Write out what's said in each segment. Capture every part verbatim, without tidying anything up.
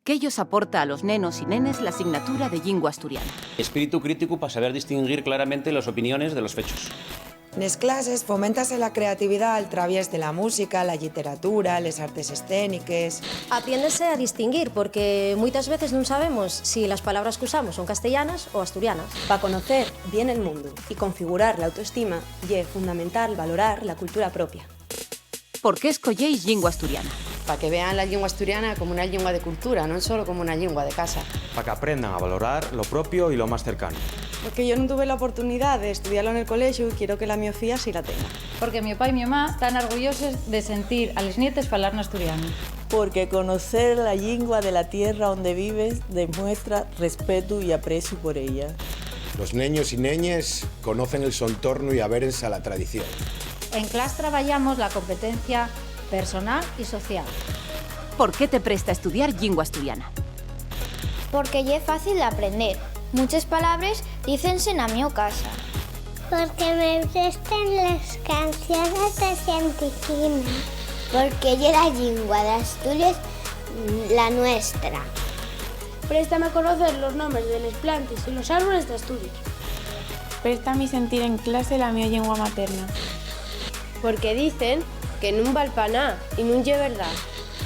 ¿Qué-yos aporta a los nenos y nenes l'asignatura de llingua asturiana? Espíritu críticu pa saber distinguir claramente les opiniones de los fechos. Nes clases foméntase la creatividá al traviés de la música, la lliteratura, les artes escéniques. Apriéndese a distinguir, porque muitas veces nun sabemos si las palabras qu'usamos son castellanas o asturianas. Pa conocer bien el mundu y configurar l'autoestima, ye fundamental valorar la cultura propia. ¿Por qué escoyéis llingua asturiana? Pa que vean la llingua asturiana como una llingua de cultura, non solo como una llingua de casa. Pa qu'aprendan a valorar lo propio y lo más cercano. Porque yo nun tuve la oportunidá d'estudialo nel colexu y quiero que la mio fía sí la tenga. Porque mio pa y mio ma tán arguyoses de sentir a les nietes falar n'asturianu. Porque conocer la llingua de la tierra onde vives demuestra respetu y apreciu por ella. Los neños y neñes conocen el so entornu y abérense a la tradición. En clas trabayamos la competencia personal y social. ¿Por qué te presta estudiar llingua asturiana? Porque ye fácil d'aprender. Munches palabres dícense na mio casa. Porque me presten les canciones de Xantiquina. Porque ye la llingua d'Asturies, la nuestra. Préstame conocer los nombres de les plantes y los árboles d'Asturies. Préstame sentir en clase la mio llingua materna. Porque dicen que nun val pa ná y nun ye verdá.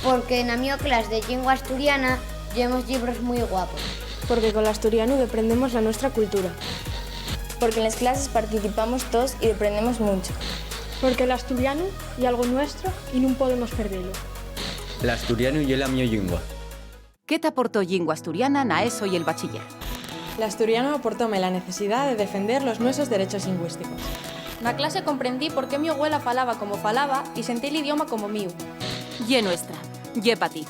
Porque na mio clas de llingua asturiana yemos llibros mui guapos. Porque col asturianu deprendemos la nuestra cultura. Porque nes clases participamos toos y deprendemos muncho. Porque l'asturianu ye algo nuestro y nun podemos perdelo. L'asturianu ye la mio llingua. ¿Qué t'aportó llingua asturiana na ESO y el bachiller? L'asturianu aportóme la necesidá de defender los nuesos derechos lingüísticos. Na clase comprendí por qué mio güela falaba como falaba y sentí l'idioma como míu. Ye nuestra, ye pa ti.